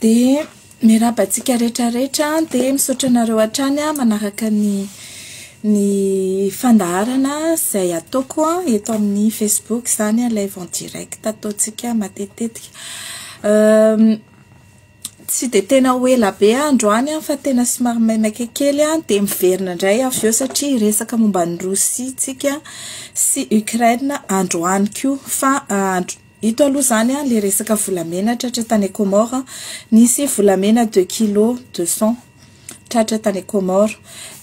Dia miarahaba antsika rehetra rehetra dia misaotra anareo hatrany manaraka ny ny fandaharana izay ataoko eto amin'ny Facebook izany live en direct ataontsika matetitetika. Tsy dia tena ho ela be aho androany fa tena somary maimaika kely dia miverina indray avy eo satria hiresaka momba an'i Rosia tsika sy Ukraine androany koa fa Ito aloha izany an, ilay resaka volamena tratra tany Comores, nisy volamena deux kilos deux cents tratra tany Comores.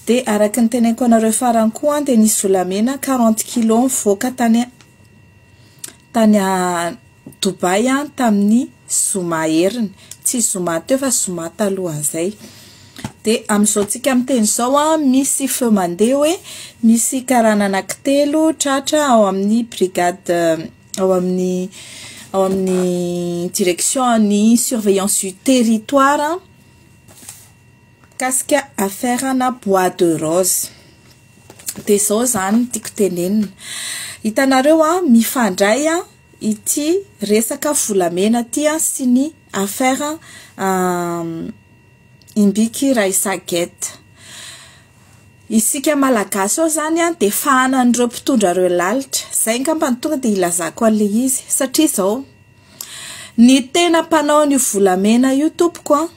Dia araka ny teneniko anareo farany koa an, dia nisy volamena quarante kilos nivoaka tany tany Dubaï an, tamin'ny zoma heriny. Tsy zoma teo fa zoma talohan'izay. Dia amin'izao tsika miteny izao an, misy feo mandeha hoe misy karana anankitelo tratra ao amin'ny brigade ao amin'ny ao amin'ny direction ny surveillance du territoire mikasika affaire na bois de rose. Dia izao izany no tiako tenenina, hitanareo an, mifandray an ity resaka volamena ity an sy ny affaire Imbiky Raissa Guette. Isika Malagasy ao izany an dia fahanan'ireo mpitondra ireo lalitra. Izay angamba no tonga dia ilazako an'ilay izy. Satria izao, ny tena mpanao an'io volamena io tompoko an,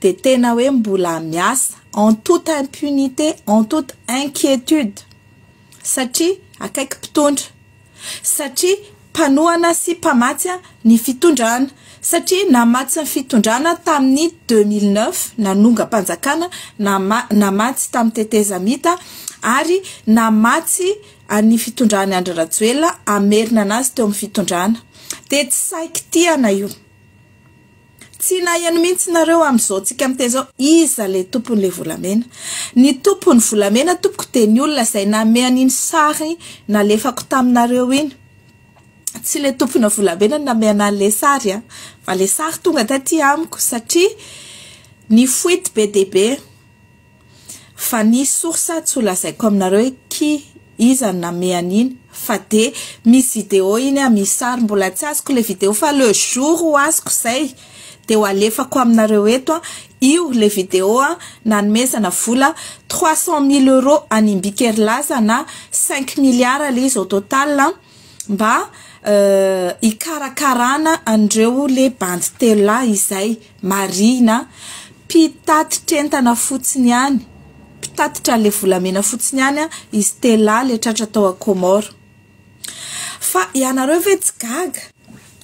dia tena hoe mbola miasa en toute impunité, en toute inquiétude. Satria akaiky mpitondra. Satria mpanohana sy mpamatsy ny fitondrana. Satria namatsy ny fitondrana tamin'ny 2009, nanongam-panjakana, namatsy tamin'ny tetezamita ary namatsy an'ny fitondran'i Andry Rajoelina hamerina anazy teo amin'ny fitondrana. Dia tsy sahy kitihana io. Tsy naheno mihitsy nareo amin'izao tsika miteny izao iza le tompon'le volamena. Ny tompon'ny volamena tompoko dia ny olona izay nanome an'iny sary nalefako taminareo iny. Tsy le tompona volamena no nanome an'le sary an, fa le sary tonga taty amiko satria ny fuite be dia be. Fa ny source tsy ho lazaiko aminareo hoe qui, iza no namehy an'iny fa de misy vidéo iny an, misy sary, mbola tsy azoko le vidéo fa le jour ho azoko zay de ho alefako aminareo eto an, io le vidéo an nanomezana vola 300 mille euros an'i Imbiky Herilaza na 5 milliards le izy au total an mba hikarakarana an'ireo le bandy telo lahy izay marihina mpitatitra entana fotsiny ihany, mpitatitra an'ilay volamena fotsiny ihany izy telo lahy ilay tratra tao Comores. Fa ianareo ve tsy gaga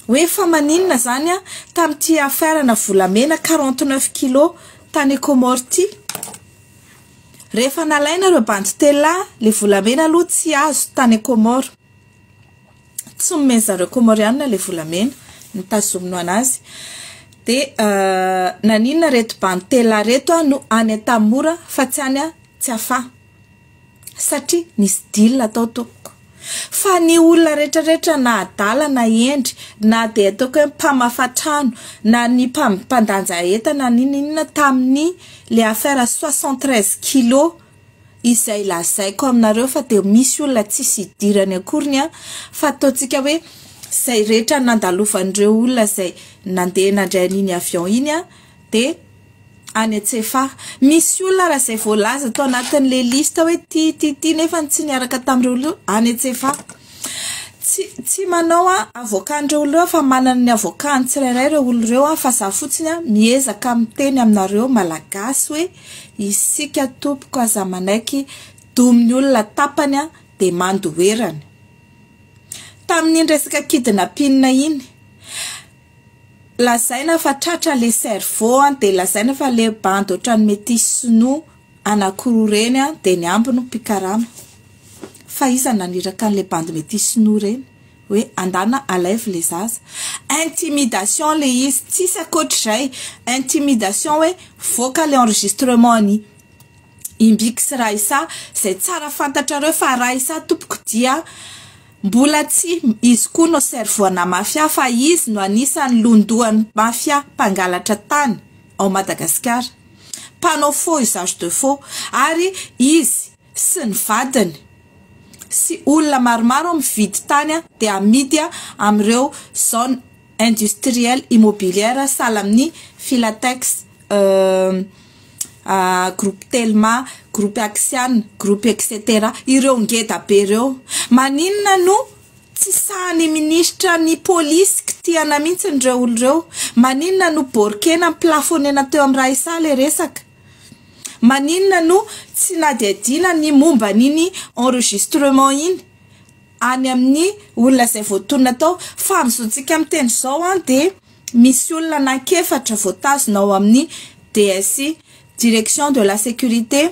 hoe fa maninona izany tamin'ity affaire-na volamena 49 kilos tany Comores ity? Rehefa nalaina ireo bandy telo lahy, ilay volamena aloha tsy azo tany Comores. Tsy nomen'ny zareo Comorianina ilay volamena, nitazomina anazy. Dia naninona ireto bandy telo lahy ireto no any Antanimora fa tsy any Tsiafahy? Satria nisy deal tao tompoko. Fa ny olona rehetrarehetra na adala na hendry na dia ataoko hoe mpamafa trano na ny mpandanja entana na inona inona tamin'ny le affaire 73 kilos izay lazaiko aminareo fa dia misy olona tsisy idirany akoriny an, fa ataontsika hoe izay rehetra nandalovan'ireo olona izay nandeha nandray an'iny avion iny an, dia any Antsefaha. Misy olona raha izay voalaza tao anatin'ilay liste hoe ty ty ty nefa tsy niaraka tamin'ireo olona ireo any Antsefaha. Tsy tsy manao avocat-n'ireo olona ireo fa manana ny avocat-ny tsirairay ireo olona ireo fa za fotsiny miezaka miteny aminareo Malagasy hoe Isika tompoko aza manaiky domin'ny olona tapany dia mandoherany. Tamin'iny resaka kidnapping iny, lazaina fa tratra le cerveau dia lazaina fa le bandy ohatran'ny metisy sinoa anakiroa ireny dia ny ambiny mpikarama. Fa iza no naniraka an'ilay bandy metisy sinoa ireny? Hoe andana alaivo le zaza. Intimidation le izy, tsisy ankoatr'izay. Intimidation hoe voaka le enregistrement an'i Imbiky sy Raissa, izay tsara fantatrareo fa Raissa tompoko dia mbola tsy izy koa no cerveau ana mafia fa izy no anisan'ny londohan'ny mafia mpangalatra tany ao Madagasikara, mpanao faux usage de faux ary izy sy ny vadiny sy olona maromaro mividy tany dia amidy amin'ireo zone. industrielle immobilière sahala amin'ny Filatex, groupe Telma, groupe Axian, groupe etc. Ireo ngeda be ireo. Maninona no tsy sahan'ny minisitra ny polisy kitihana mihitsy ireo olona ireo? Maninona no borkena mi-plafonena teo amin'ny Raissa ilay resaka? Maninona no tsy nadiadiana ny momba an'iny enregistrement iny any amin'ny olona izay voatonona tao? Fa amin'izao tsika miteny izao an dia misy olona anankiefatra voatazona ao amin'ny DSI, Direction de la Sécurité,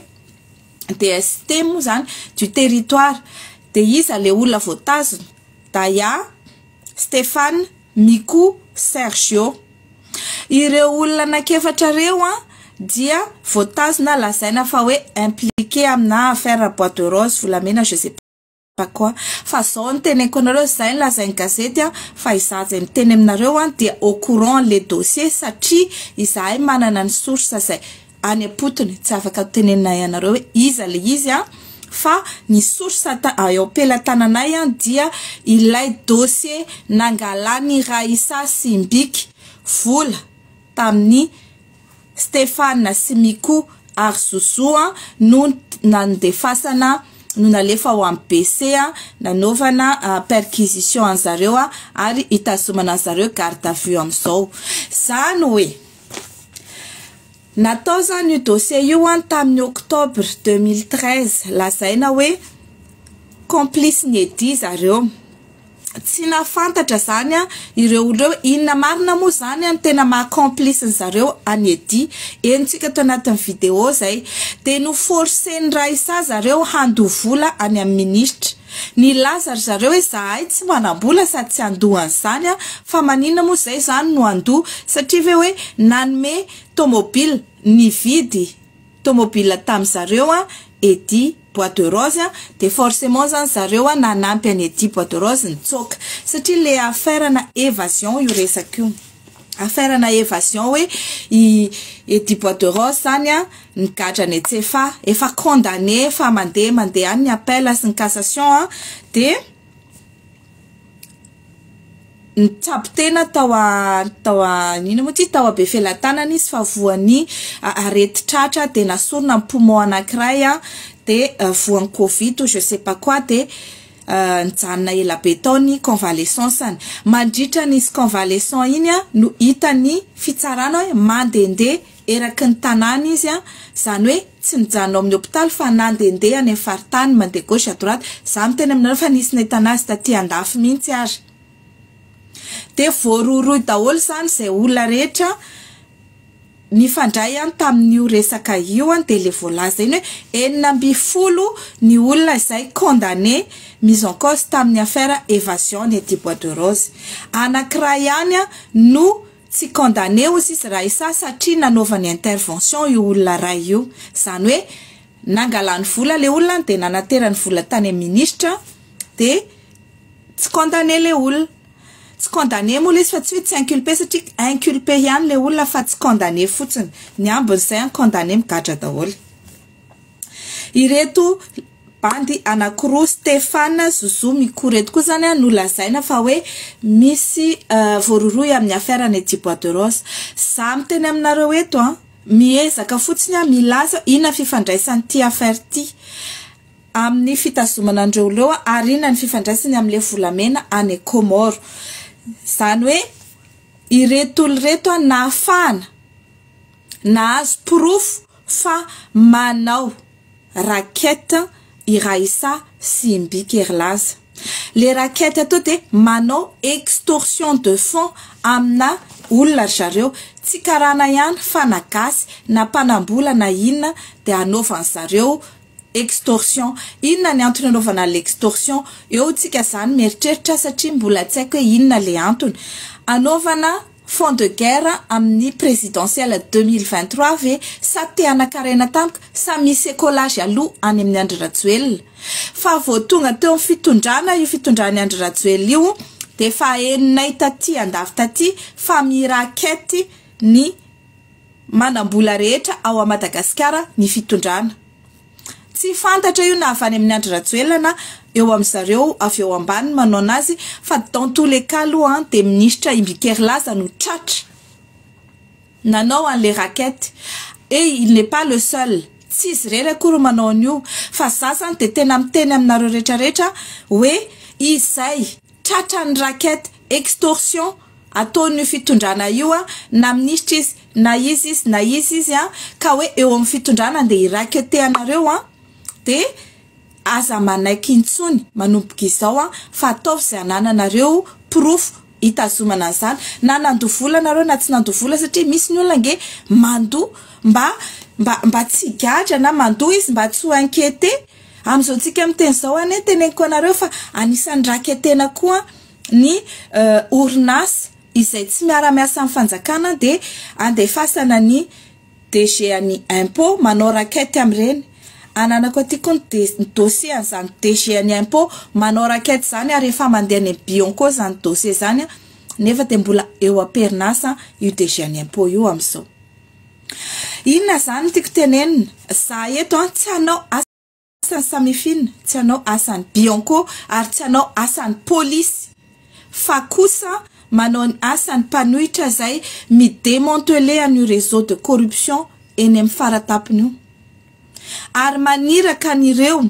DST moa izany, du territoire. Dia iza ilay olona voatazona? Daya, Stéphane, Mikou, Sergio. Ireo olona anankiefatra ireo an dia voatazona lazaina fa hoe impliqué amina affaire bois de rose, volamena, je sais pas quoi. Fa zao no teneniko anareo, zay no lazain'ny gazety an, fa izaho izay miteny aminareo an dia au courant le dossier satria izahay manana ny source izay any am-potony, tsy afaka teneninay anareo hoe iza le izy an, fa ny source eo am-pelatananay an dia ilay dossier nangalan'i Raissa sy Imbiky vola tamin'ny Stéphane sy Mikou ary Zozo an no nandefasana, no nalefa ao amin'ny BC an, nanaovana perquisition an'zareo an ary hitazomana an'zareo garde à vue amin'izao. Zany hoe natao zany io dossier io an tamin'ny octobre 2013, lazaina hoe complice ny Eddy zareo. Tsy nahafantatra zany an ireo olona ireo, inona marina moa zany an tena maha complice ny zareo an'i Eddy. Henontsika tao anatin'ny vidéo zay. Dia noforcen'i Raissa zareo handoa vola any amin'ny ministra. Nilaza ry zareo hoe zahay tsy manam-bola sady tsy handoa an'izany an, fa maninona moa zay zany no handoa, satria ve hoe nanome tomobile, nividy tomobile tamin'ny zareo an Eddy Bois de Rose an, dia forcément zany zareo an nanampy an'i Eddy Bois de Rose nitsoaka, satria le affaire na évasion io resaka io. Affaire na évasion hoe i Eddy Bois de Rose zany an nigadra any Tsefa, efa condamné, efa mandeha mandeha any ny appel sy ny cassation an, dia nitsabo tena tao a tao a inona moa ty, tao a Befelatanana izy fa voan'ny areti-tratra, dia nasorina ny poumon anankiray an, dia voan'ny Covid ou je sais pas quoi, dia nijanona ela be tao ny convalescence-ny. Mandritra n'izy convalescent iny an no hitan'ny fitsarana hoe mandehandeha eraky ny tanàna izy an, zany hoe tsy nijanona ao amin'ny hôpitaly fa nandehandeha any amin'ny faritany, mandeha gauche à droite. Za miteny aminareo fa nisy nahitana azy taty andafy mihitsy ary. Dia voarohirohy daholo zany izay olona rehetra nifandray an tamin'io resaka io an, dia le voalaza iny hoe 16 ny olona izay condamné, mise en cause tamin'ny affaire évasion ny Eddy Bois de Rose. Anankiray ihany an no tsy condamné hozy izy Raissa satria nanaovany intervention io olona ray io. Zany hoe nangalany vola le olona dia nanaterany vola tany amin'ny ministra, dia tsy condamné le olona. Tsy condamné moa le izy fa tsy hoe tsy inculpé, satria inculpé ihany le olona fa tsy condamné fotsiny. Ny ambin'izay an condamné migadra daholo. Ireto bandy anankiroa Stéphane, Zozo, Mikou reto koa zany an no lazaina fa hoe misy voarohirohy amin'ny affaire ny Eddy Bois de Rose. Za miteny aminareo eto an, miezaka fotsiny an milaza inona fifandraisan'ity affaire ity amin'ny fitazomana an'ireo olona ireo ary inona ny fifandraisany amin'ilay volamena any Comores. Zany hoe ireto olona ireto an nahafahana nahazo porofo fa manao racket i Raissa sy Imbiky Herilaza. Le racket atao dia manao extorsion de fonds amina olona ry zareo, tsy karana ihany fa na gasy na mpanam-bola na inona dia anaovan zareo extorsion. Inona ny antony anaovana l'extorsion? Eo tsika zany mieritreritra satria mbola tsy haiko hoe inona le antony. Anaovana fonds de guerre amin'ny présidentielle 2023 ve, sa te hanan-karena tampoka, sa misy écolage aloha any amin'ny Andry Rajoelina? Fa vao tonga teo amin'ny fitondrana io fitondran'ny Andry Rajoelina io dia efa henonay taty andafy taty fa mirakety ny manam-bola rehetra ao Madagasikara ny fitondrana. Tsy fantatra io na avy any amin'i Andry Rajoelina na eo amin'ny zareo avy eo ambany no manao anazy fa dans tous les cas aloha dia minisitra Imbikerilaza no tratra nanao an'le racket et il n'est pas le seul, tsy izy irery akory no manao an'io fa za zany dia tena miteny aminareo retraretra hoe izay tratran'ny racket extorsion ataon'io fitondrana io na minisitra izy na iza izy na iza izy ka hoe eo amin'ny fitondrana andeha hi-racketer anareo dia aza manaiky intsony manomboka izao fa ataovy izay anananareo porofo hitazomana an'izany na nandoa vola nareo na tsy nandoa vola satria misy ny olona ange mandoa mba mba mba tsy higadra na mandoa izy mba tsy ho inquiété. Amin'izao tsika miteny izao anie teneniko anareo fa anisan'ny raketena koa ny orinasa izay tsy miara-miasa amin'ny fanjakana dia andefasana ny DG an'ny impôt manao raquette amin'ireny. Ananako aty koa ny dossier an'izany DG an'ny impôt manao raquette izany ary efa mandeha any amin'ny Bianco izany dossier izany nefa dia mbola eo am-perinasa io DG an'ny impôt io amin'izao. Inona izany no tiako tenenina? Za eto an tsy hanao asan'ny Samifin, tsy hanao asan'ny Bianco ary tsy hanao asan'ny polisy fa kosa manao ny asan'ny mpanohitra izay mi-demanteler an'io réseau de corruption eny amin'ny faratapony io ary maniraka an'ireo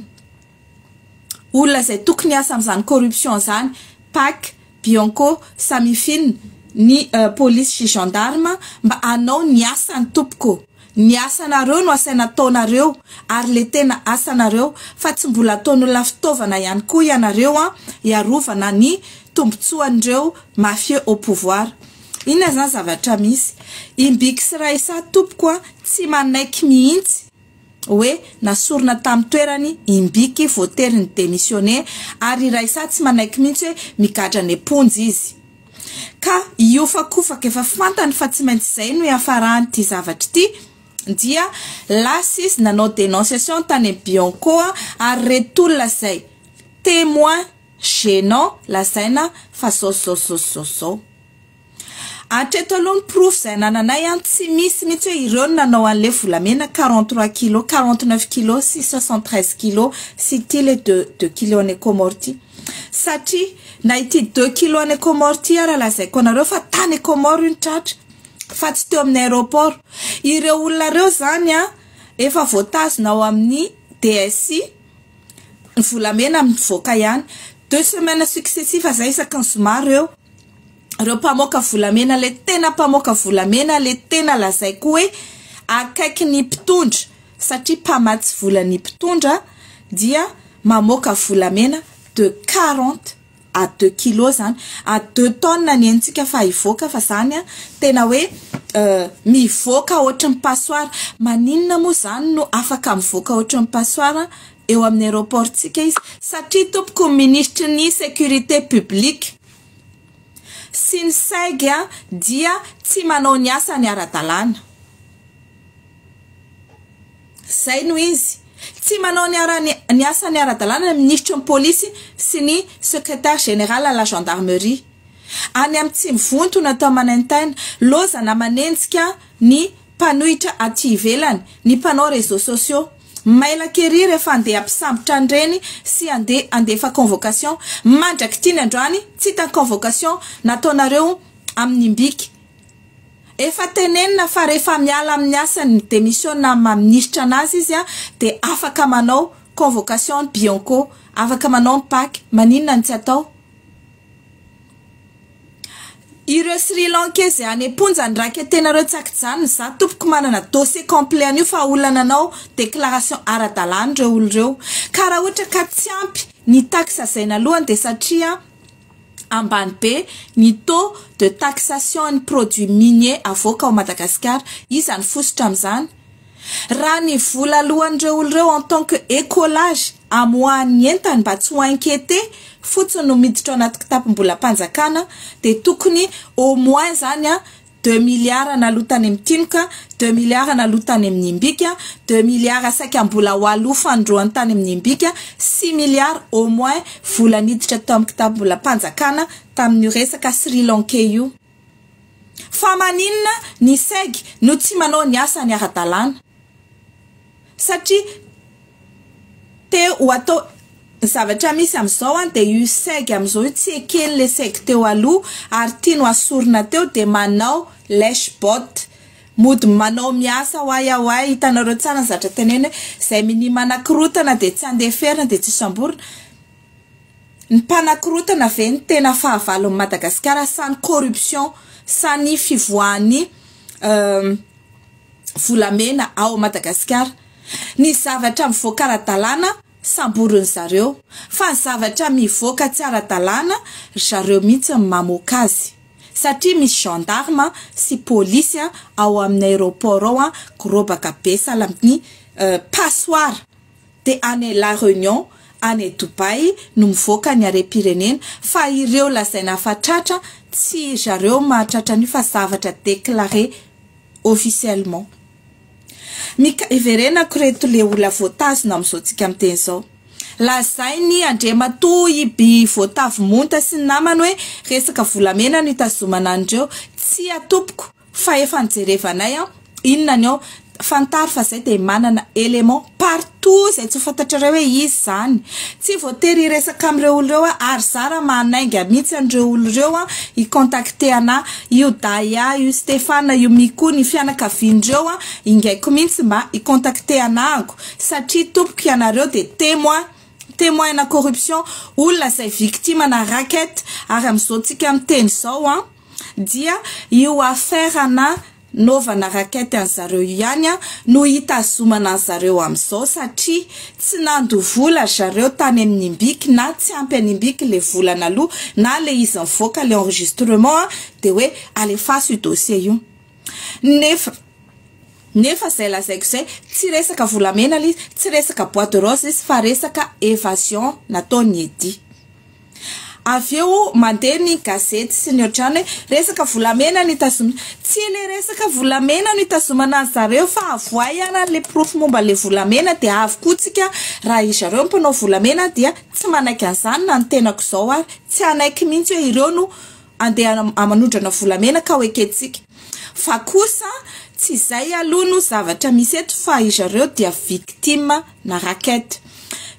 olona izay tokony hiasa amin'izany corruption izany, Pac, Bianco, Samifin, ny polisy sy gendarme mba hanao ny asany tompoko. Ny asanareo no asaina ataonareo ary le tena asanareo fa tsy mbola ataon'olona fitaovana ihany koa ianareo an hiarovana ny tombotsoan'ireo mafieux au pouvoir. Inona zany zavatra misy? Imbiky sy Raissa tompoko an tsy manaiky mihitsy hoe nasorina tamin'ny toerany Imbiky voatery ni-demissionner ary i Raissa tsy manaiky mihitsy hoe migadra any am-ponja izy. Ka hiofakofaka efa fantany fa tsy maintsy izay no hiafaran'ity zavatra ity dia lasa izy nanao dénonciation tany amin'ny Bianco ary ireto olona izay témoin gênant lazaina fa zao zao zao zao zao. Hatreto aloha ny porofo izay anananay an, tsy misy mihitsy hoe ireo no nanao an'ilay volamena 43 kilos, 49 kilos sy 73 kilos sy ity ilay deux deux kilos any Comores ity. Satria na ity deux kilos any Comores ity ara lazaiko anareo fa tany Comores io no tratra fa tsy teo amin'ny aéroport. Ireo olona ireo izany an, efa voatazona ao amin'ny DSI, ny volamena mivoaka ihany. Deux semaines successives izay isaky ny zoma ireo. Ireo mpamoaka volamena ilay tena mpamoaka volamena ilay tena lazaiko hoe akaiky ny mpitondra satria mpamatsy vola ny mpitondra dia mamoaka volamena de 40 à 2 kilos zany à 2 tonnes ny henontsika fa hivoaka fa zany a tena hoe mivoaka ohatry ny passoire. Maninona moa zany no afaka mivoaka ohatry ny passoire eo amin'ny aéroport-tsika izy? Satria tompoko minisitry ny sécurité publique sy ny SEG dia tsy manao ny asany ara-dalàna. Zay no izy. Tsy manao ny ara ny asany ara-dalàna ny minisitry ny polisy sy ny secrétaire général à la gendarmerie. Any amin'ny tsy mivonto no atao manaintaina, lozana manenjika ny mpanohitra aty ivelany, ny mpanao réseaux sociaux. Mailaka ery rehefa andeha hampisambotra an'ireny sy andeha handefa convocation. Mandrak'ity ny androany tsy hita ny convocation nataonareo amin'ny Imbiky. Efa tenenina fa rehefa miala amin'ny asany mi-démissionne amin'ny maha minisitra anazy izy dia afaka manao convocation ny Bianco, afaka manao ny Pac, maninona no tsy atao? Ireo Sri Lankais izay any am-ponja ny raketenareo tsy ankijanona, za tompoko manana dossier complet an'io fa olona nanao déclaration ara-dalàna ireo olona ireo. Ka raha ohatra ka tsy ampy ny taxe izay nalohany dia satria ambany be ny taux de taxation ny produits miniers avoaka ao Madagasikara. Iza no fositra amin'izany? Raha ny vola aloan'ireo olona ireo en tant que écolage amoahan'ny entany mba tsy ho inquiété fotsiny no miditra ao anaty kitapom-bolam-panjakana dia tokony au moins zany a deux milliards naloa tany amin'ny Tinoka, deux milliards naloa tany amin'ny Imbika, deux milliards saika mbola ho aloa fanindroany tany amin'ny Imbika, six milliards au moins vola niditra tao amin'ny kitapom-bolam-panjakana tamin'io resaka Sri Lankais io. Fa maninona ny SEG no tsy manao ny asany ara-dalàna? Satria. hoe ho atao ny zavatra misy amin'izao an dia io seg amin'izao io tsy ekeny le seg teo aloha ary tiany ho asorina teo dia manao lèche botte mody manao miasa hoay ahoay hitanareo tsara ny zavatra teneno hoe izay minia manakorotana dia tsy andeferina dia tsy samborina ny mpanakorotana ve ny tena fahavalon'i Madagasikara sa ny corruption sa ny fivoahan'ny volamena ao Madagasikara ny zavatra mivoaka ara-dalàna samborin'ny zareo fa ny zavatra mivoaka tsy ara-dalàna ry zareo mihitsy ny mamoaka azy satria misy gendarme sy polisy ao amin'ny aéroport ao gorobaka be sahala amin'ny passoire dia any La Réunion any Dubaï no mivoaka ny harem-pirenena fa ireo lazaina fa tratra tsy zareo mahatratra an'io fa zavatra déclaré officiellement. Mika iverenako reto le olona voatazona amin'izao tsika miteny izao. Lazainy Andriamatoa Iby voatavo monta sy ny namany hoe resaka volamena no hitazomana an'ireo. Tsy atompoko fa efa nijerevanay an, inona ny ao. Fantaro fa zay dia manana élément partout izay tsy ho fantatrareo hoe izy izany. Tsy voatery hiresaka amin'ireo olona ireo aho ary za raha manainga mihitsy an'ireo olona ireo an, hi-contacter anah, io Daya, io Stéphane, io Miko, ny fianakavian'ireo an, ingaiko mihitsy mba hi-contacter anahako satria tompoko ianareo dia témoin, témoin ana corruption, olona izay victime ana racket ary amin'izao tsika miteny izao an, dia io affaire ana Naovana raquette an'zareo ihany no hitazomana an'zareo amin'izao satria tsy nandoa vola ry zareo tany amin'ny Imbiky na tsy ampy an'Imbiky le vola naloa na le izy nivoaka le enregistrement de hoe alefaso io dossier io nefa nefa zay lazaiko zay tsy resaka volamena le izy tsy resaka bois de rose izy fa resaka évasion nataon'i Eddy. Avy eo mandeha ny gazety sy ny ohatrany hoe resaka volamena no itazomana. Tsy ilay resaka volamena no itazomana an zareo fa avoay ara le porofo momba le volamena dia avy koa tsika raha i zareo mpanao volamena dia tsy manaiky an'izany na ny tenako izao ary tsy hanaiky mihitsy hoe ireo no andeha manondrana volamena ka ho ekentsika. Fa kosa tsy izay aloha no zavatra misy eto fa i zareo dia victime na racket.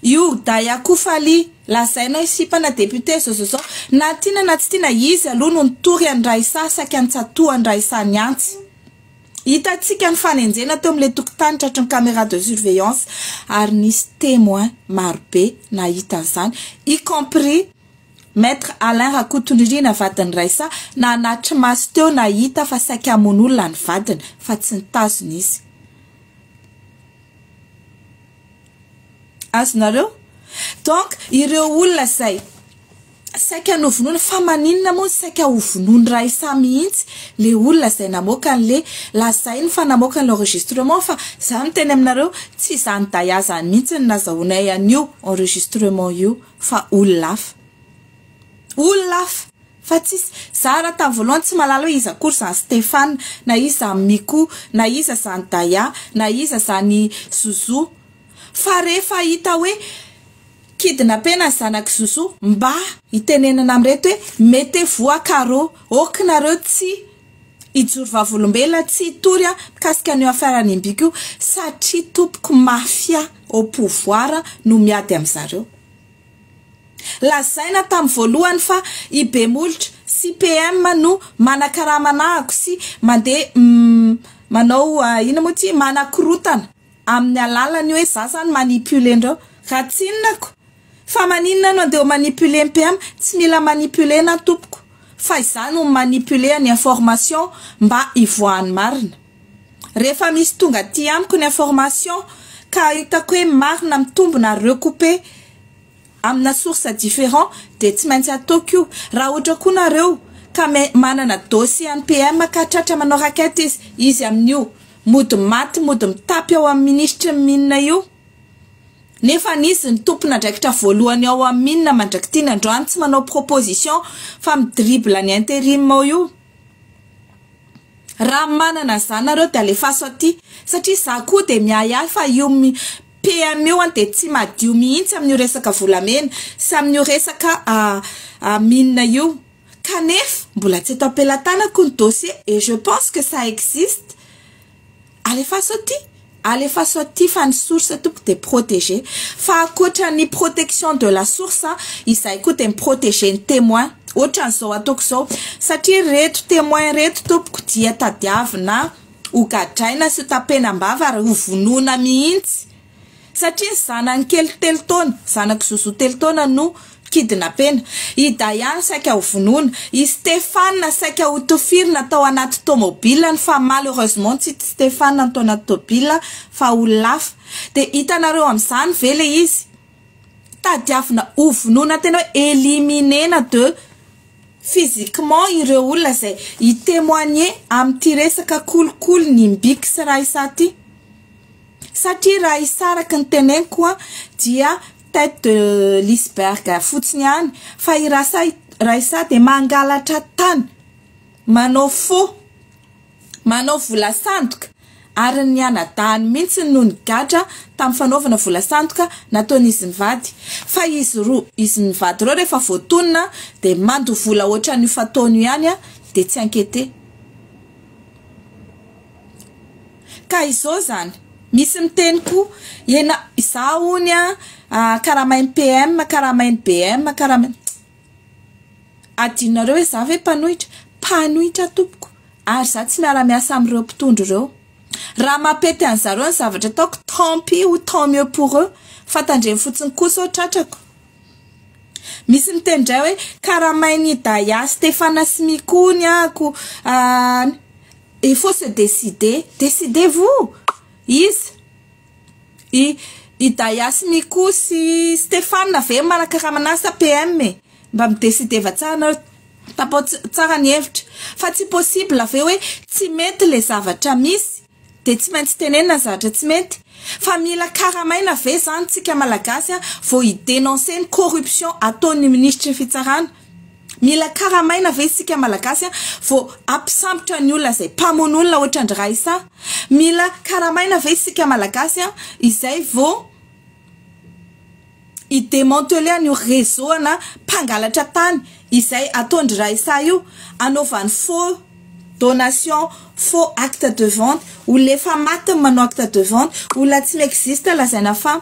Io Daya Kofaly lazaina hoe sipa na député zao zao zao na tiana na tsy tiana izy aloha no nitory an'i Raissa saika nitsatohan'i Raissa ny antsy. Hitantsika ny fanenjena teo amin'ilay tokotany tratry ny caméra de surveillance ary nisy témoin marobe nahita an'izany y compris Maître Alain Rakotonirina vadin'i Raissa nanatri-maso teo nahita fa saika hamono olona ny vadiny fa tsy nitazona izy. Azonareo? Donc ireo olona izay saika novonoina, fa maninona moa no saika hovonoin'i Raissa mihitsy le olona izay namoaka an'le, lazainy fa namoaka an'le enregistrement fa za miteny aminareo tsy izany Daya zany mihitsy no nazahoanay an'io enregistrement io fa olona hafa. Olona hafa! Fa tsisy, za raha tamin'ny voalohany tsy mahalala hoe iza akory zany Stéphane, na iza zany Miko, na iza zany Daya, na iza zany Zouzou. Fa rehefa hita hoe kidnapena ny zanak'i Zouzou, mba hitenenana amin'ireto hoe mettez vous à carreau, ok nareo tsy hijoro vavolombelona, tsy hitory mikasika an'io affaire an'Imbiko io, satria tompoko mafia au pouvoir no miady amin'zareo. Lazaina tamin'ny voalohany fa i Bemolotra sy PM no manakarama anahako sy mandeha manao inona moa ity manakorotana amin'ny alalan'ny hoe za zany manipuler ndreo raha tsy inona ko fa maninona no andeha ho manipuler ny PM tsy mila manipuler na tompoko fa izaho no manipuler ny information mba hivoahan'ny marina rehefa misy tonga aty amiko ny information ka hitako hoe marina mitombina ary recouper amina source différent dia tsy maintsy ataoko io raha ohatra koa nareo ka manana dossier an'ny PM ka tratra manao raquette izy izy amin'io mody maty mody mitapy ao amin'ny minisitry ny mine io nefa izy ny tompon'andraikitra voalohany ao amin'ny mine mandrak'ity ny androany tsy manao proposition fa midribble ny intérim ao io raha manana izany nareo dia alefaso aty satria za koa dia miahiahy fa io PM io an dia tsy madio mihitsy amin'io resaka volamena sy amin'io resaka mine io kanefa mbola tsy eto am-pelatanako ny dossier et je pense que ça existe alefaso aty. Alefaso aty fa ny source tompoko dia protéger. Fa ankoatra ny protection de la source, izahay koa dia mi-protéger ny témoin. Ohatran'izao ataoko izao. Satria ireto témoin ireto tompoko dia tadiavina ho gadraina sy ho tapenam-bava ary ho vonoina mihitsy. Satria ny zanany kely telo taona, zanak'i Zozo telo taona no kidnapena. I Dayane saika ho vonoina. I Stéphane saika ho tifirina tao anaty tomobilany fa malheureusement tsy Stéphane no tao anaty tobile fa olona hafa. Dia hitanareo amin'izany ve ilay izy? Tadiavina ho vonoina tena hoe éliminer-na de physiquement ireo olona izay hi-témoigner amin'ity resaka kolikoly ny Imbiky sy Raissa ity. Satria raha hisaraka ny teneniko dia tête de l'iceberg fotsiny ihany fa i Raissa dia mangalatra tany, manao faux, manao vola sandoka ary ny anadahiny mihitsy no nigadra tamin'ny fanaovana vola sandoka nataon'izy mivady. Fa izy roa, izy mivady ireo rehefa voatonona dia mandoa vola ohatran'io fataony io ihany dia tsy inquiété. Ka izao zany, misy miteny koa, ena, izaho hono an, karamain'ny PM, karamain'ny BM, karamain'ny. Adinonareo hoe izaho ve mpanohitra? Mpanohitra tompoko, ary izaho tsy miara-miasa amin'ireo mpitondra ireo. Raha mampety an'zareo ny zavatra ataoko, tant pis ou tant mieux pour eux, fa tandremo fotsiny koa sao tratrako. Misy miteny indray hoe karamain'i Daya, Stefana sy Miko ny ahako, il faut se décider, décidez-vous! Iza? I i Daya sy Miko sy Stefana ve manakaramana azy sa PM e? Mba mi-décideva tsara nareo, tapao tsara ny hevitra. Fa tsy possible ve hoe tsy mety le zavatra misy dia tsy maintsy tenenina ny zavatra tsy mety? Fa mila karamaina ve zany tsika malagasy vao hi-dénoncer ny corruption ataon'ny minisitry ny fitsarana? Mila karamaina ve isika malagasy vao hampisambotra ny olona izay mpamono olona ohatran-dry Raissa? Mila karamaina ve isika malagasy izay vao hi-démanteler an'io réseau ana mpangalatra tany izay ataon-dry Raissa io, anaovany faux donation, faux acte de vente, olona efa maty ny manao acte de vente, olona tsy mi-existe lazaina fa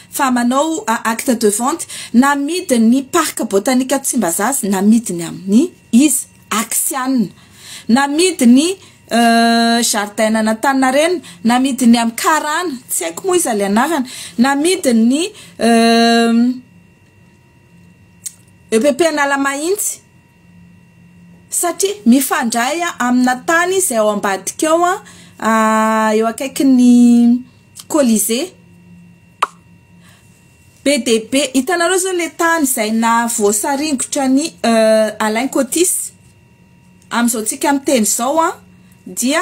fa manao acte de vente, namidiny parc botanique Tsimbazaza, namidiny amin'ny iza? Axian, namidiny jardin an'Antaninarenina, namidiny amin'ny karana, tsy haiko moa iza ilay anarana, namidiny EPP Analamahitsy satria mifandray amina tany izay ao ambadika ao eo akaikin'ny Colisée. Be dia be, hitanareo zao ilay tany izay nahavoasaringotra ny Alain Cotis, amin'izao tsika miteny izao dia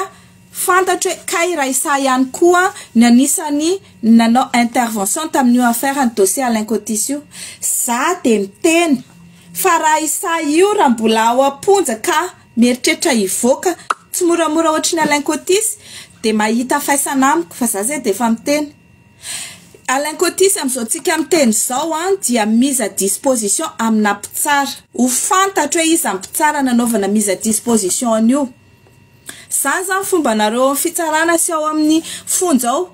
fantatro hoe kay Raissa ihany koa ny anisan'ny nanao intervention tamin'io affaire ny dossier Alain Cotis io. Za dia miteny fa Raissa io raha mbola ao am-ponja ka mieritreritra hivoaka tsy moramora ohatry ny Alain Cotis dia mahita faisana amiko fa za zay dia efa miteny. Alain Cotis amin'izao tsika miteny izao dia mise à disposition amina mpitsara. Ho fantatro hoe iza ny mpitsara nanaovana mise à disposition an'io. Zany zany fombanareo ao amin'ny fitsarana sy ao amin'ny fonja ao.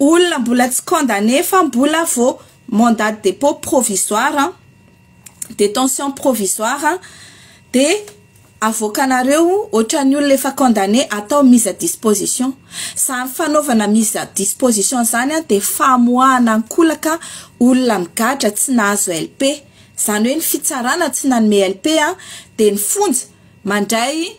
Olona mbola tsy condamné fa mbola vao mandat de dépôt provisoire, détention provisoire dia avoakanareo ohatran'ny olona efa condamné atao mise à disposition. Zany fanaovana mise à disposition zany dia famoahana ankolaka olona migadra tsy nahazo LP. Zany hoe ny fitsarana tsy nanome LP dia ny fonja mandray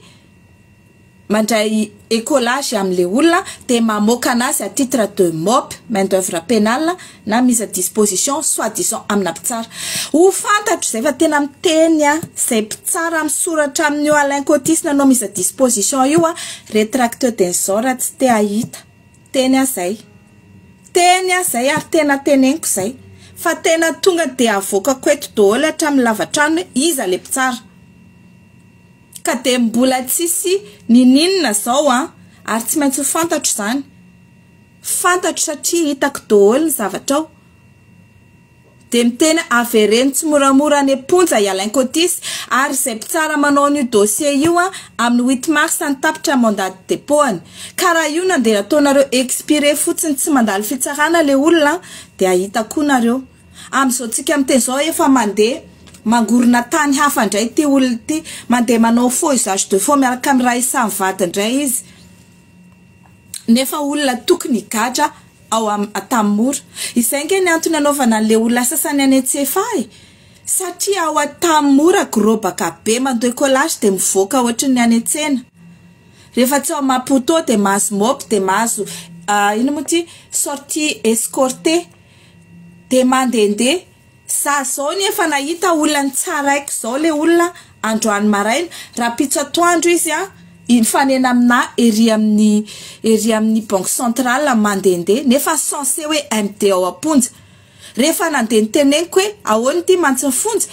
mandray écolage amin'ilay olona dia mamoaka anazy à titre de MOP, main d'œuvre pénale na mise à disposition soi-disant amina mpitsara. Ho fantatro izay fa tena miteny izay mpitsara misoratra amin'io Alain Cotis nanao mise à disposition io rétracteur d'izao raha tsy te hahita. Teny aho izay. Teny aho izay ary tena teneniko izay. Fa tena tonga dia avoakako eto daholo hatramin'ny lavatrano hoe iza ilay mpitsara. Ka dia mbola tsisy nininona izao ary tsy maintsy ho fantatro izany. Fantatro satria hitako daholo ny zavatra ao. Dia miteny avereno tsimoramora any am-ponja i Alain Cotisse ary izay mpitsara manao an'io dossier io amin'ny huit mars ny tapitra mandat de dépôt-ny. Ka raha io nandeha nataonareo expiré fotsiny tsy mandalo fitsarana le olona dia hahita koa nareo. Amin'izao tsika miteny izao efa mandeha mangorona tany hafa indray ity olona ity, mandeha manao faux usage de faux miaraka amin'ny Raissa mivady indray izy. Nefa olona tokony higadra ao Antanimora. Izay ange ny antony anaovana an'le olona sasany any Antsefahy e! Satria ao Antanimora gorobaka be mandoa écolage dia mivoaka ohatran'ny any an-tsena. Rehefa tsy ao Maputo dia mahazo mop dia mahazo inona moa ity sortie escortée dia mandehandeha. Za zao ny efa nahita olona nitsaraiko zao le olona androany maraina, rahampitso atoandro izy an, nifanena aminà ery amin'ny ery amin'ny banque centrale mandehandeha nefa censé hoe MD ao am-ponja. Rehefa nandeha niteneniko hoe ahoana ity mantsy ny fonja,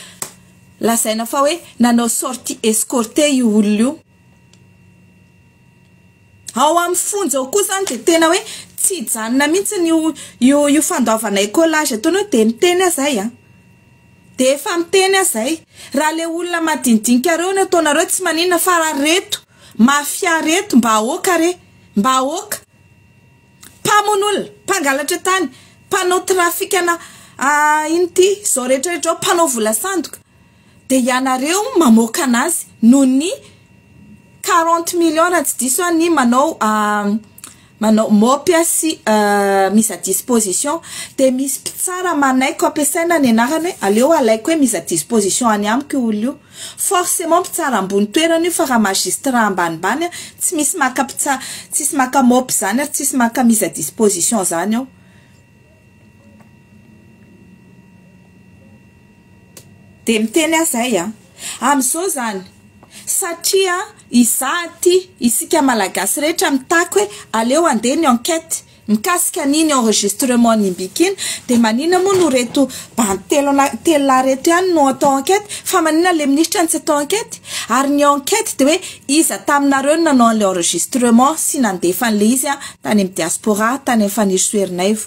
lazaina fa hoe nanao sortie escortée io olona io. Ao amin'ny fonja ao koa izany dia tena hoe tsy hijanona mihitsy io io io fandoavana écolage ataony hoe dia miteny aho izay an! Dia efa miteny aho izay. Raha ilay olona madinidinika ireo no ataonareo tsy maninona fa raha reto mafia reto mba aoka re! Mba aoka! Mpamono olona, mpangalatra tany, mpanao trafikana ino ity, izao rehetra rehetra izao, mpanao vola sandoka. Dia ianareo mamoaka anazy noho ny 40 millions raha tsy diso aho ny manao manao mop sy mise à disposition dia misy mpitsara manaiko ampiasaina ny anarany hoe aleo alaiko hoe mise à disposition any amiko io olona io forcément mpitsara ambony toerana io fa raha magistrat ambanimbany tsy misy maka mpitsara tsisy maka mop zany ary tsisy maka mise à disposition zany ao. Dia miteny aho izay an! Amin'izao izany, satria izaho aty, isika Malagasy rehetra mitaky hoe aleo handeha ny enquête mikasika an'iny enregistrement an'Imbiki iny, dia maninona moa no ireto bandy telo telo lahy ireto ihany no atao enquête, fa maninona ilay minisitra no tsy atao enquête? Ary ny enquête dia hoe iza taminareo no nanao an'ilay enregistrement sy nandefa an'ilay izy tany amin'ny diaspora, tany amin'ny Fanirisoa Ernaivo.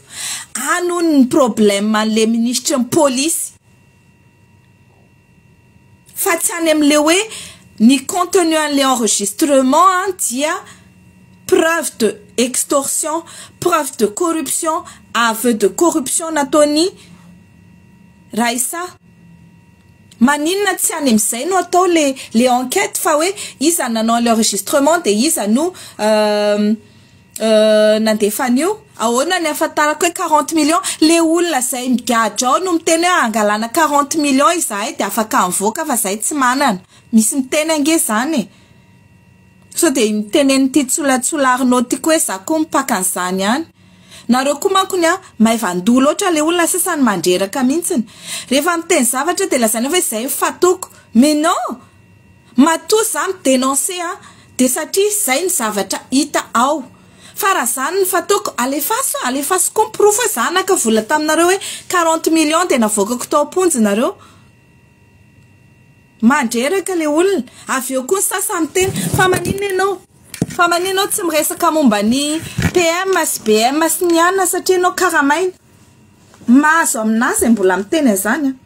Any hono ny problème an'le minisitry ny polisy fa tsy any amin'le hoe ny contenu an'le enregistrement dia preuve de extorsion, preuve de corruption, aveu de corruption nataon'i Raissa. Maninona tsy any amin'izay no atao le le enquête fa hoe iza no nanao an'le enregistrement dia iza no Nandefa an'io? Ahoana ny ahafantarako hoe 40 millions? Le olona izay migadra ao no miteny hoe angalana 40 millions izahay dia afaka mivoaka fa zahay tsy manana. Misy miteny ange izany e! Sao dia tenenin'ity tsolatsolarinao ity koa hoe za koa mipaka an'izany ihany. Nareo koa mankony an, maivan-doha loatra le olona sasany mandreraka mihitsiny. Rehefa miteny zavatra dia lazaina hoe izay ny fatoko. Mais non! Matoa za mi denoncer an de satria zay ny zavatra hita ao. Fa raha zany ny fataoko alefaso an, alefaso koa ny porofo hoe za naka vola taminareo hoe 40 millions de navoakako tao am-ponja nareo. Mandreraka le olona. Avy eo koa ny sasany miteny fa maninona ianao, fa maninona ianao tsy miresaka momba ny PM sy BM sy ny anona satria ianao karamaina. Mahazo aminahy zay mbola miteny an'izany an.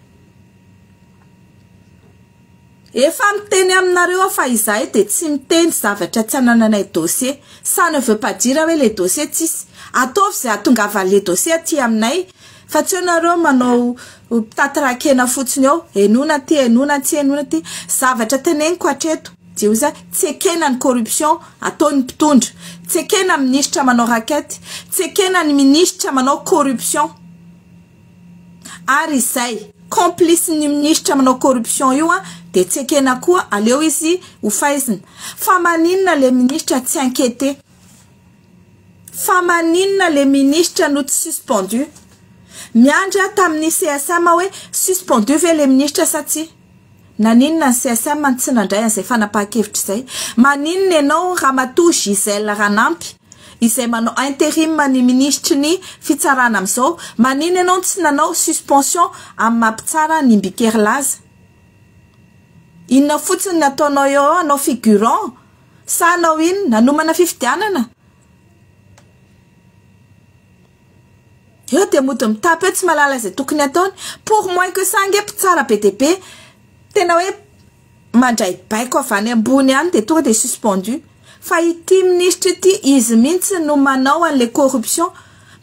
Efa miteny aminareo aho fa izahay dia tsy miteny zavatra tsy anananay dossier. Ça ne veut pas dire hoe le dossier tsisy. Ataovy izay hahatongavan'le dossier aty aminay fa tsy eo nareo manao mpitaty ra-kena fotsiny eo. Henoina aty, henoina atsy, henoina aty. Zavatra teneniko hatreto dia hoy za, tsy ekena ny corruption ataon'ny mpitondra. Tsy ekena ny minisitra manao racket. Tsy ekena ny minisitra manao corruption. Ary izay complice ny minisitra manao corruption io an dia tsy ekena koa aleo izy ho faizina. Fa maninona le minisitra tsy inquiete? Fa maninona le minisitra no tsy suspendu? Miandry aho tamin'ny CSM hoe suspendu ve le minisitra sa tsia? Naninona ny CSM no tsy nandray an'izay fanapahan-kevitra izay? Maninona ianao Ramatoa Gisèle Ranampy izay manao interim ny minisitry ny fitsarana amin'izao, maninona ianao no tsy nanao suspension amin'ny maha mpitsara an'i Imbikerilaza? Inona fotsiny no ataonao eo eo, hanao figurant sa hanao inona? Hanomana fifidianana? Eo dia mody mitapy eo tsy mahalala izay tokony ataony. Pour moins que ça ange mpitsara be dia be tena hoe mandray baiko avy any ambony any dia tonga dia suspendu. Fa ity minisitra ity izy mihitsy no manao an'ilay corruption.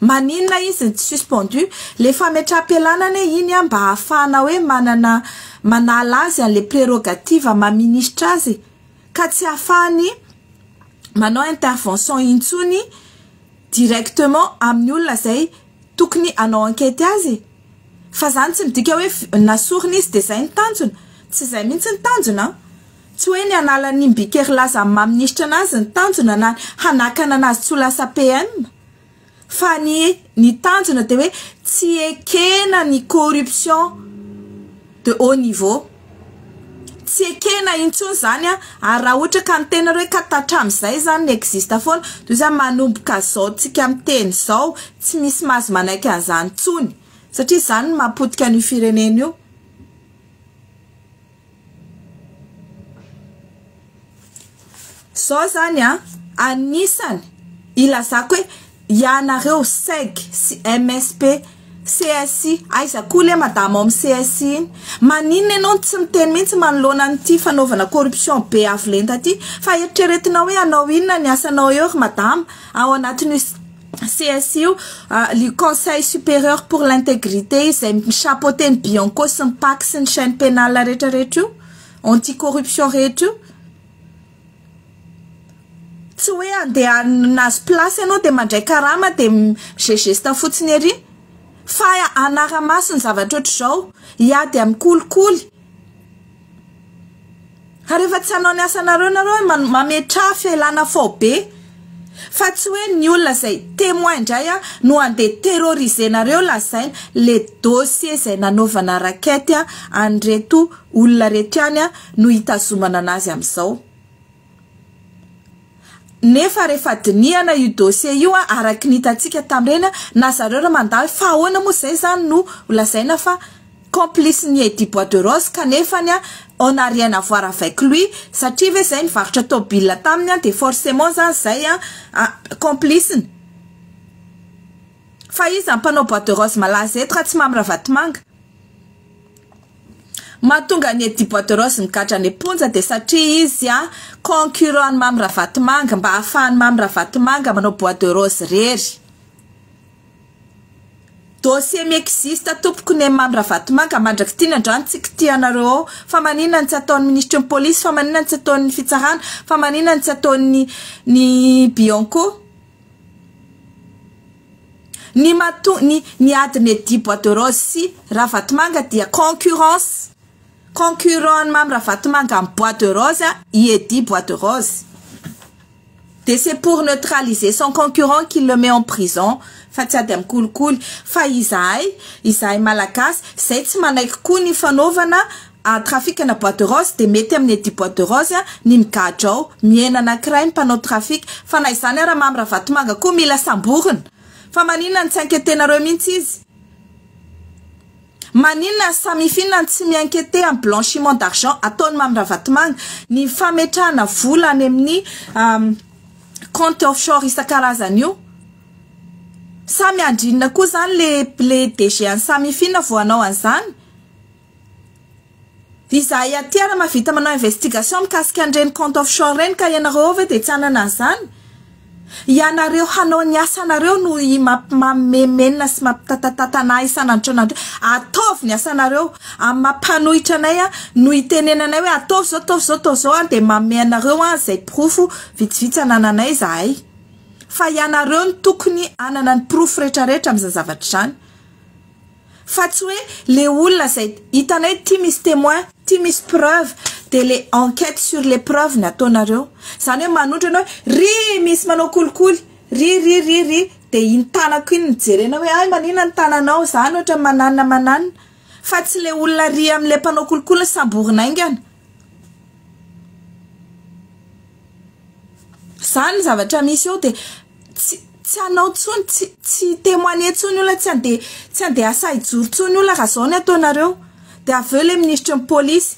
Maninona izy no tsy suspendu? Ilay fametraham-pialana anie iny an mba hahafahana hoe manana manala azy an'ilay prérogative maha minisitra azy ka tsy hahafahany manao intervention intsony directement amin'ny olona izay tokony hanao enquête azy e! Fa zany tsy midika hoe nasorina izy dia zay ny tanjona, tsy zay mihitsy ny tanjona an! Tsy hoe ny hanala an'i Imbiky Herilaza amin'ny maha minisitra anazy ny tanjona na hanakana anazy tsy ho lasa PM fa ny ny tanjona dia hoe tsy ekena ny corruption de haut niveau. Tsy ekena intsony izany an, ary raha ohatra ka niteny nareo hoe ka hatramin'izay izany ni-existe foana, toy izany manomboka izao tsika miteny izao, tsy misy mahazo manaiky an'izany intsony, satria izany no mahapotika an'io firenena io. Zao zany an, anisany ilazako hoe ianareo seg sy MSP, CSI, aiza koa le madama ao amin'ny CSI iny? Maninona ianao no tsy miteny mihitsy manoloana an'ity fanaovana corruption be avo lenta ity? Fa eritreretinao hoe hanao inona ny asanao eo ry madama ao anatin'io CSI io, le conseil supérieur pour l'intégrité izay mi-chapeauter ny Bianco sy ny Pac sy ny chaine pénale rehetra rehetra io, anti corruption rehetra io. Tsy hoe andeha hanazo place ianao dia mandray karama dia mi-geste fotsiny ery fa hanara-maso ny zavatra ohatr'izao, hiady amin'ny kolikoly. Ka rehefa tsy hanao ny asanareo nareo mametraha fialana faobe fa tsy hoe ny olona izay témoin indray no andeha terroriser-nareo lazaina le dossier izay nanaovana raquette an'ireto olona reto ihany no hitazomana anazy amin'izao. Nefa rehefa dinihana io dossier io araky ny hitantsika tamin'ireny na zareo ra mandalo fa ahoana moa zay zany no lazaina fa complice ny Eddy bois de rose kanefany on n'a rien à voir avec lui satria ve zay nivarotra tôbila taminy de forcément zany zay complice-ny fa iza ny mpanao bois de rose malaza eto raha tsy Mamy Ravatomanga. Mahatonga an'i Eddy Bois de Rose migadra any am-ponja dia satria izy concurrent an'i Mamy Ravatomanga mba ahafahan'i Mamy Ravatomanga manao bois de rose rery. Dossier mi-existe tompoko ny an'i Mamy Ravatomanga mandrak'ity ny androany tsy kitihanareo ao. Fa maninona no tsy ataon'ny minisitry ny polisy, fa maninona no tsy ataon'ny fitsarana, fa maninona no tsy ataon'ny ny Bianco. Ny mato ny ny adin'i Eddy Bois de Rose sy Ravatomanga dia concurrence. Concurrent an'i Mamy Ravatomanga amin'ny Bois de Rose i Eddy Bois de Rose. Dia c'est pour neutraliser son concurrent qu'il le met en prison fa tsy ady amin'ny kolikoly. Fa izahay, izahay Malagasy, izay tsy manaiky koa ny fanaovana trafic na bois de rose dia mety amin'ny Eddy bois de rose ny migadra ao, mihena anankiray ny mpanao trafic, fa na izany ara Mamy Ravatomanga koa mila samborina, fa maninona no tsy enquetenareo mihitsy izy? Maninona ny Samifin no tsy mi-enqueter amin'ny blanchiment d'argent ataon'i Mamy Ravatomanga, ny fametrahana vola any amin'ny compte offshore isan-karazany io? Sa miandry inona koa izany le le DG an'i Samifin vao hanao an'izany? Izahay aty ary mahavita manao investigation mikasika an'ireny compte offshore ireny ka ianareo ao ve dia tsy hanana an'izany? Ianareo hanao ny asanareo no mampimamemenina sy mampitatatatana ahy isan'andro isan'andro eo. Ataovy ny asanareo. Amin'ny maha mpanohitra anay no itenenanay hoe ataovy izao, ataovy izao, ataovy izao dia manome anareo izay porofo vitsivitsy anananay izahay. Fa ianareo no tokony hanana ny porofo rehetrarehetra amin'izany zavatra izany. Fa tsy hoe le olona zay hitanay ty misy témoin, ty misy preuve de le enquête sur les preuves ny ataonareo. Zany hoe manondro ianao hoe ry misy manao kolikoly, ry ry ry ry de iny tanako iny no jerena hoe hay maninona ny tananao, zany ohatra mananona mananona. Fa tsy le olona ry amle mpanao kolikoly no samborina haingana. Zany ny zavatra misy eo de tsy tsy hanao tsony, tsy tsy hi-témoigner tsony olona, tsy handeha tsy handeha hasahy hijoro tsony olona raha zao ny ataonareo. De avy eo le minisitry ny polisy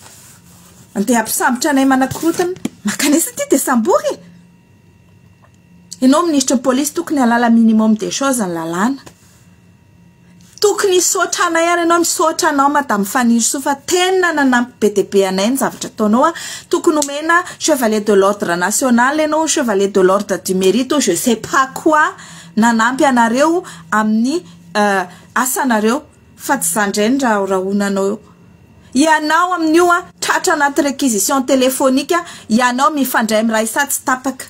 andeha hampisambotra anay manakorontana, mankanesa aty de sambory e! Ianao minisitry ny polisy tokony hahalala minimum des choses ny lalàna. Tokony hisaotra anay ary ianao, misaotra anao Madame Fanirisoa fa tena nanampy be dia be anay ny zavatra ataonao a. Tokony omena chevalier de l'ordre national ianao, chevalier de l'ordre du mérite ou je sais pas quoi nanampy anareo amin'ny asanareo fa tsy za ndray no rahorahonanao eo. Ianao amin'io a, tratra anaty réquisition téléphonique, ianao mifandray amin'ny Raissa tsy tapaka.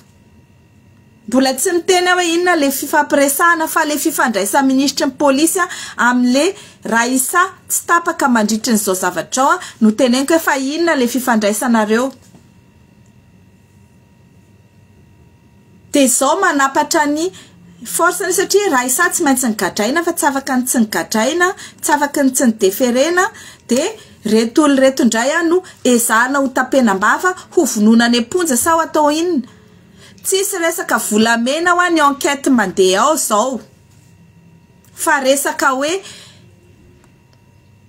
Mbola tsy niteny aho hoe inona le fifampiresahana fa le fifandraisan'ny minisitry ny polisy amin'le Raissa tsy tapaka mandritry ny zao zavatra zao no teneniko hoe fa inona le fifandraisanareo. De zao manapatra ny force-ny satria Raissa tsy maintsy nigadraina fa tsy afaka ny tsy nigadraina, tsy afaky ny tsy nideferena de reto olona reto indray no ezahana ho tapenam-bava, ho vonoina any am-ponja sa ho atao inona. Tsisy resaka volamena hoa ny enquête mandeha ao zao fa resaka hoe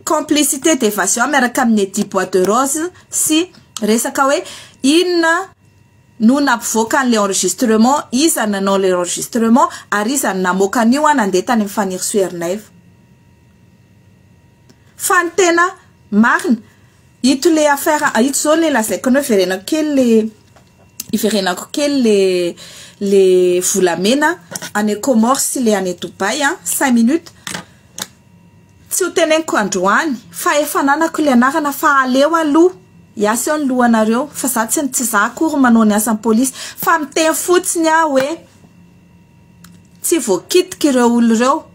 complicité d'évasion miaraka amin'i Eddy Bois de Rose sy resaka hoe inona no nampivoaka an'le enregistrement, iza no nanao le enregistrement ary iza no namoaka an'io nandeha tany amin'ny Fanirisoa Ernaivo. Fa ny tena marina Ito le affaire ito zao le lazaiko anao iverenako kely le iverenako kely le le volamena any Comores sy le any Dubaï an, cinq minutes tsy ho teneniko androany fa efa ananako le anarana fa aleo aloha hiasa eo ny lohanareo fa za tsy tsy za akory manao ny asan'ny polisy fa miteny fotsiny aho hoe tsy voakitika ireo olona ireo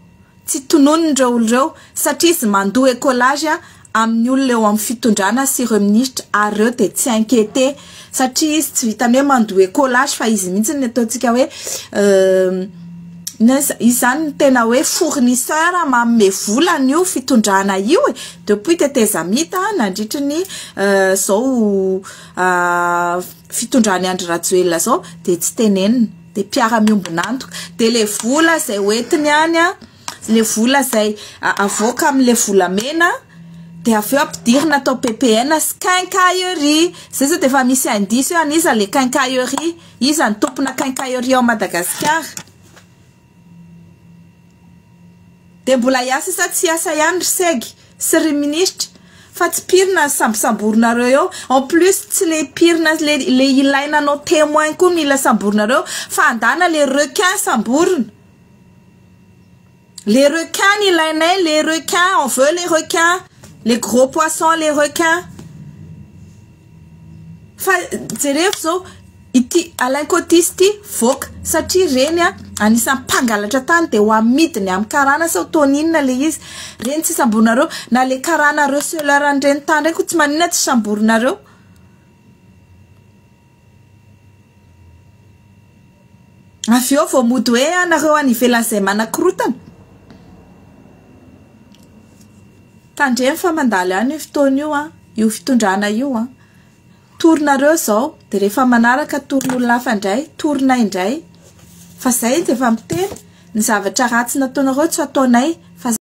Tsy tononiny ireo olona ireo satria izy mandoa écolage amin'ny olona eo amin'ny fitondrana sy ireo minisitra ary ireo dia tsy inquiété satria izy tsy vitan'ny hoe mandoa écolage fa izy mihitsy ny ataontsika hoe izy izany no tena hoe fournisseur manome vola an'io fitondrana io e depuis tetezamita nandritry ny izao fitondran'i Andry Rajoelina izao dia tsy tenenina, dia mpiara-miombon'antoka, dia ilay vola izay hoentiny any an, ilay vola izay avoaka amin'ilay volamena dia avy eo ampidirina atao PPN sy quincaillerie, izay izao dia efa misy indice hoe an'iza ilay quincaillerie, iza no tompona quincaillerie ao Madagasikara. Dia mbola hiasa sa tsy hiasa ihany ry segy sy ry minisitra fa tsy pirina ny sambosamborinareo eo, en plus tsy le pirina le le ilaina anao temoin koa mila samborinareo fa andana le requin samborina, le requin ny ilainay le requin on veut les requins, les gros poissons les requins. Fa jerevo zao ity Alain Cotis ity voaka satria reny a anisan'ny mpangalatra tany de ho amidiny amin'ny karana sa ho taony inona le izy, reny tsy samborinareo na le karana receleur an'ireny tany reny koa tsy maninona tsy samborinareo. Avy eo vao mody hoe anareo any ivelany izay manakorotana. Tandremo fa mandalo ihany io fotoana io an, io fitondrana io an. Torinareo izao dia rehefa manaraka torin'olona hafa indray, torinay indray. Fa izay dia efa miteny, ny zavatra ratsy nataonareo tsy ataonay.